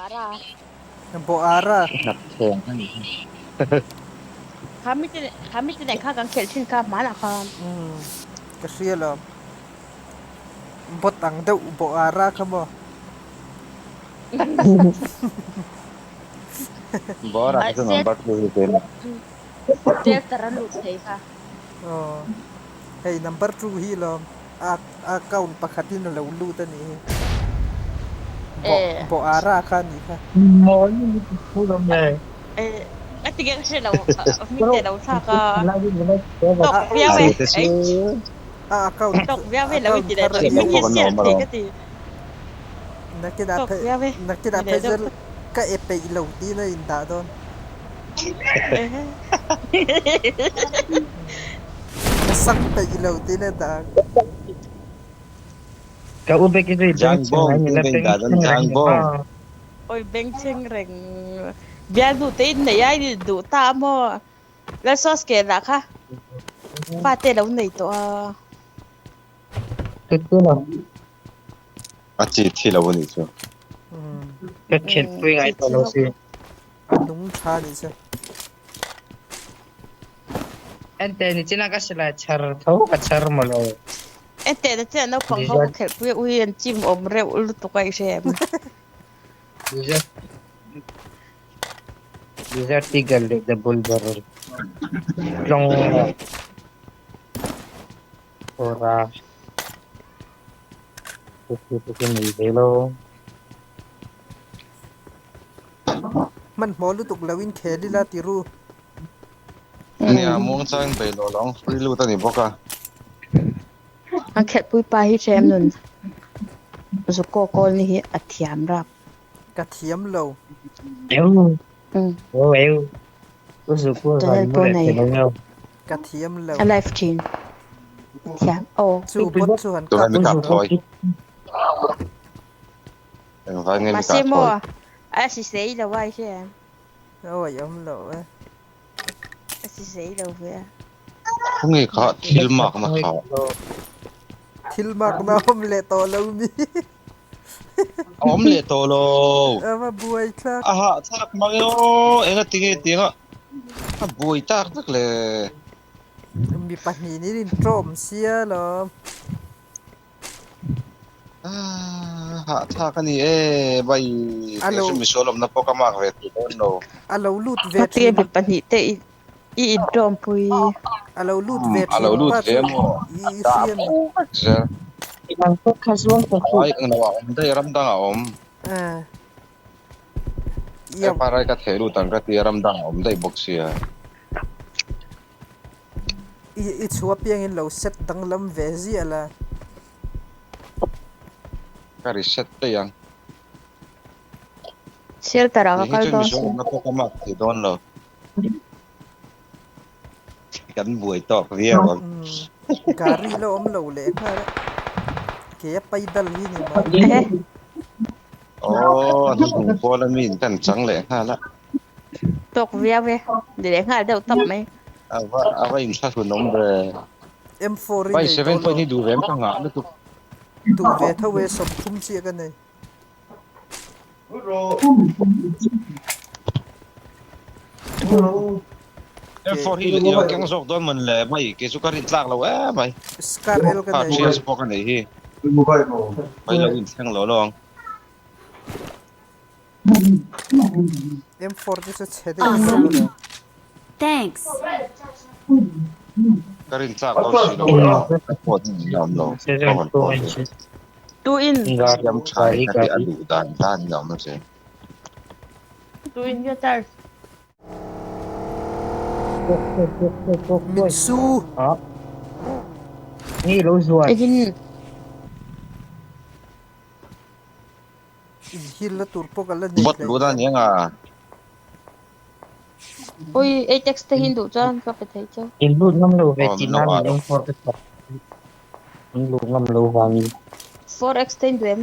Ara. Bo ara. Hnap theng a nih hi. Kha mi te kha mi te nen kha kan khelh thin kha hmanah khan. Umm ka hria lo. Bot ang deuh bo ara kha maw. Bo ara kha chu number two hi keimah. Shelter a lut thei kha. Aw hei number two hi lawm a account pakhatin a lo lut a nih hi. Bo bo ara kha a nih kha. Mawi ni ti thu lo nge. A ti nge ka hre lo hming te lo thlak a. Tawk viau e. A account Tawk viau e lo account inti leh thar tawh a i nia. hming hi sial thei ka ti. Nakinah Tawk phei viau e nakinah ni leh phei deuh chuan tawp. ka e peih lo tiin a indah dawn. Ka sang peih lo tiin a dah ang. Ka u bek i zui Jang bengchheng bawng ai ni tiin la a indah dawn bengchheng jang reng ni bawng. maw. Awi bengchheng reng bialnu te in nei ai duh ta a maw Lalsawske lah kha fate lo nei tawh a. Ka tuna. A chi thi lo a nih chu. Ka khelhpui ngai tawh lo si. A nung tha nih chu. Ente nichina ka silai chhar tho ka chhar maw lo. Ente na chiah naupang ho ka khelhpui a ui an chim awm reuh lutuk a i hre em? Desert Eagle leh Double Barrel tlawng Ora te chu nei ve lo. Hmanhmawh lutuk lo in khel ila ti ru. Nia muang chang bei lo lawng free lut a ni bawk a. An khelhpui pa hi hrem nun Zuko kawl ni hi a thiam rap. Ka thiam lo. Eu. Eu eu. U Zuko Channel zan mu pawh leh nei. thei lo ngeu. Ka thiam lo. A live thin. Thiam. Aw. Chu bot chu han Tunge kap. mi U kap Zuko thawi? chu Engvai nge mi Mahse kah maw thawi? a hrisei lo a i hria em? Awi awm lo e. A hrisei lo ve a. Khawnge kha thil makna kha? Thil makna awm leh tawh lo mi. A awm leh tawh lo. A va buai thlak. A hahthlak mang e aw, enga tinge tianga a buai tak tak le. Mi pahnih in intawm sia lawm. Hahthlak a ni e, bai A lo kei chu misual awmna pawh ka mark ve thei dawn lo. A lo lut ve Ngatinge thin. mi pahnih te i i intawmpui. A lo lut ve A lo thin lut pa ve chu maw? i A i dah hria mi? bo vek zel. Ang pawh kha zuang ta chu. Ai englo ah a awm daih ram dang ah a awm. Eh. Iau. FRI ka theh lut ang ka tia ram dang ah a awm daih bawk sia. I i chhuah piangin lo set danglam ve ziah la. Ka reset daih ang. Shelter ah Ti ka hi kal chu dawn misual si. awmna pawh ka mark thei dawn lo. Kan buai tawk viau ang. Umm gari la awm lo leh nghal a. Ke a paidal hi ni mai. Ehe. Aw a hnuhnung pawl a mi in kan chang leh nghal a. Tawk viau e. Ni leh nghal deuh tawp mai. A va a va inthlahrun awm ve. M4 i Vai nei seven tawh point lo. hi duh ve em ka nghah lutuk. Duh ve tho e 30 chiah ka nei. M4 hi i lo keng zawk dawn mawn le mai kei chu ka rin tlak lo em mai. Scar L ka Kha nei. Trias pawh ka nei hi. Mai lo inthleng lo lo ang. M4 te chu chhe deuh zawk Awesome. alawm. Thanks. Ka rin tlak dawn si lo a, ka phone hi min la awm lo, ka rawn call ve. Tu in. Siam tha e ka ti a duh dan dan in a awm zel. Tu in nge charge? Mitsu. Nge lo zuan. Engin. In heal na tur pawh ka la nei Bot hle lut a hle. ni anga. Ui, ei text te hin duh chuan ka pe thei cheu. In lut ngam lo ve Aw tih min lo nan ah min rawh. enfor te pawh in lut ngam lo vangin. 4x te in duh em?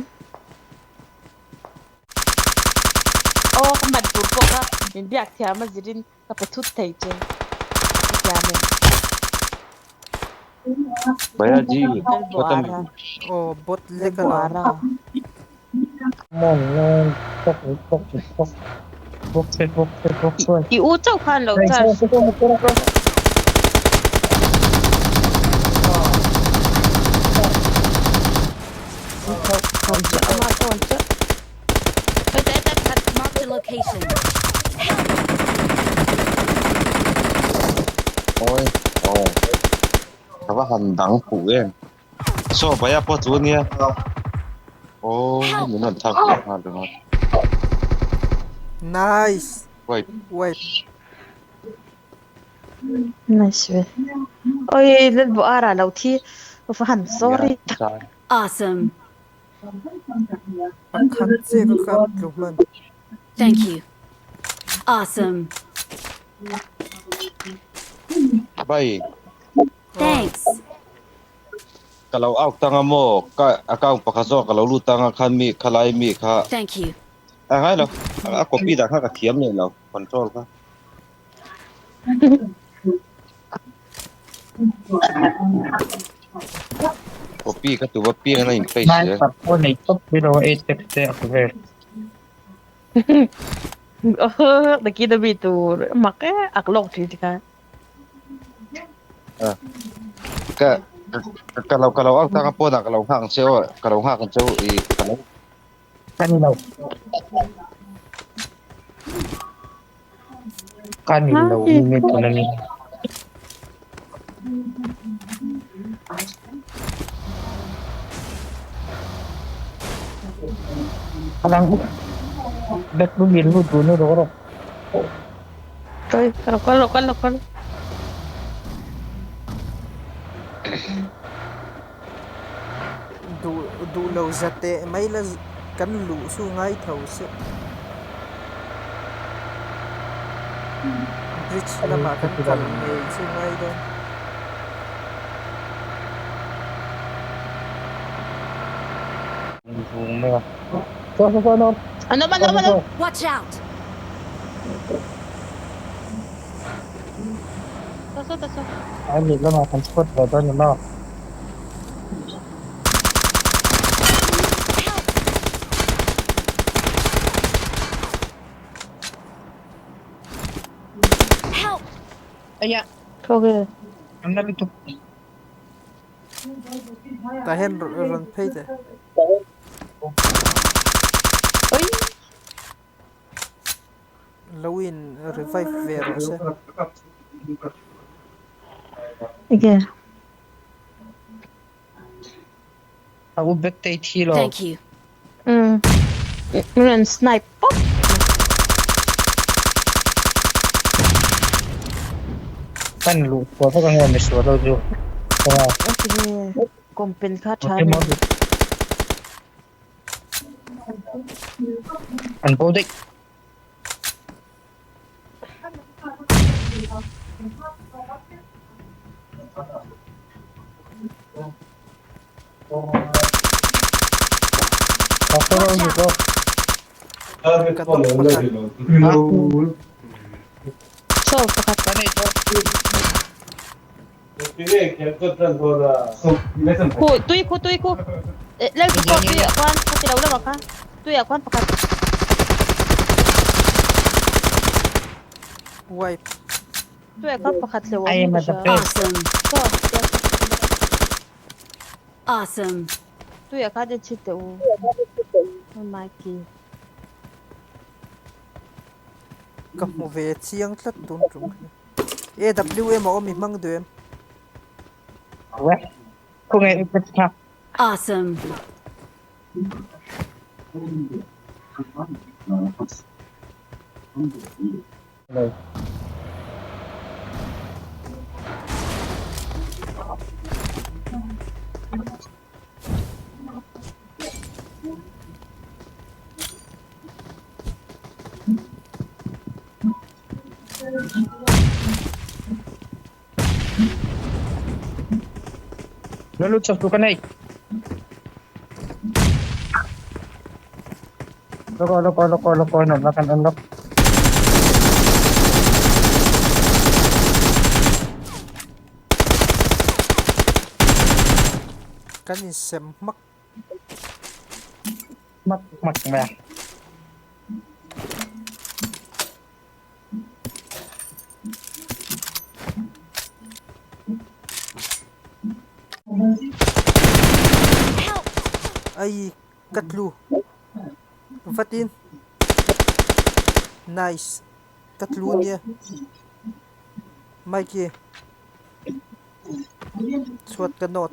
Aw ka man tur pawh kha min biak thiam a zirin ka pe thut thei che. Ka thiam em? Bhayaji Lal bot a mi. Buara. Aw bot Lal lek alawm. Buara. I u chauh khan lo charge. Marked a location. Oi, oh. Ka va han dang fuh em. Saw bai a pawh chu ania. Oh, min rawn thak leh nghal ringawt. Nice. Wait. Wait. Nice ve. Oi, lalbu ara lo thi. Va han sorry. Awesome. Pakhat che ka kap tlu hman. Thank you. Awesome. Bai. Thanks. Ka lo out tang a maw ka account pakhat zawk ka lo lut tang a khan mi khalai mi kha. Thank you. A ngai lo a copy dah kha ka thiam leh lo control kha. Copy ka tu va piang in a in paste zel. Nakin a mi tur mak e ak lawk thin ti khan. Ka ka lo ka lo out tang a pawnah ka lo nghak ang che aw ka lo nghak ang che u i ka lo. Ka ni lo. Ka ni lo mi tun a ni. Alang bet lu min lu tu nu ro ro. Oi, ka lo kal lo kal lo kal. Duh duh lo za teh mai la kan luh chu ngai tho se. Bridge lamah kan kal ngei chu ngai dawn. An awm an awm an awm. Watch out! Ta saw ta saw. Help! Thawk e. Tah hian rawn phei teh. Oi. Lo in revive ve rawh se. Enge? Thank you. Umm. Min rawn snipe pawp. Enge kawmpen kha tha ni. Ka tawk pakhat. Saw pakhat. Khu tui khu tui khu. Lal chu pawh tui ah khuan ka ti lo lamah khan tui ah khuan pakhat. Wipe. Tui ah khuan pakhat hleuh a awm ka hria. Awesome. Saw Awesome. Tui ah khan en chhin teh u. Mikey. Ka hmu ve chiang tlat tun tum hi. AWM a awm i hmang duh em? Awesome. Kan insem hmak. Hmak hmak mai a. Help! Ai ka tlu. Vatin. Nice. Ka tlu nia. Mikey. Chhuat ka nawt.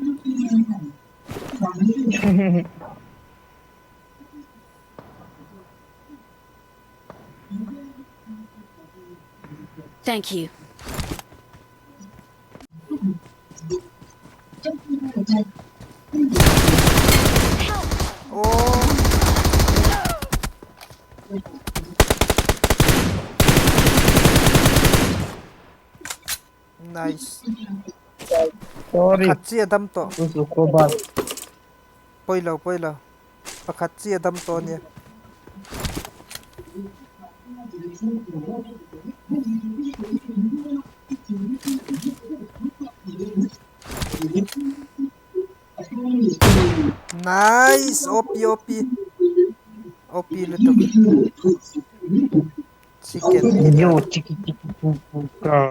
Thank you. Help! Aww. Nice. Sorry. Pakhat chi a dam tawh. Chu chu khaw bal. Pawi lo pawi lo. Pakhat chi a dam tawh ania. Nice! OP OP. OP lutuk. Chicken dinner. Yo chiki chiki pu pu ka.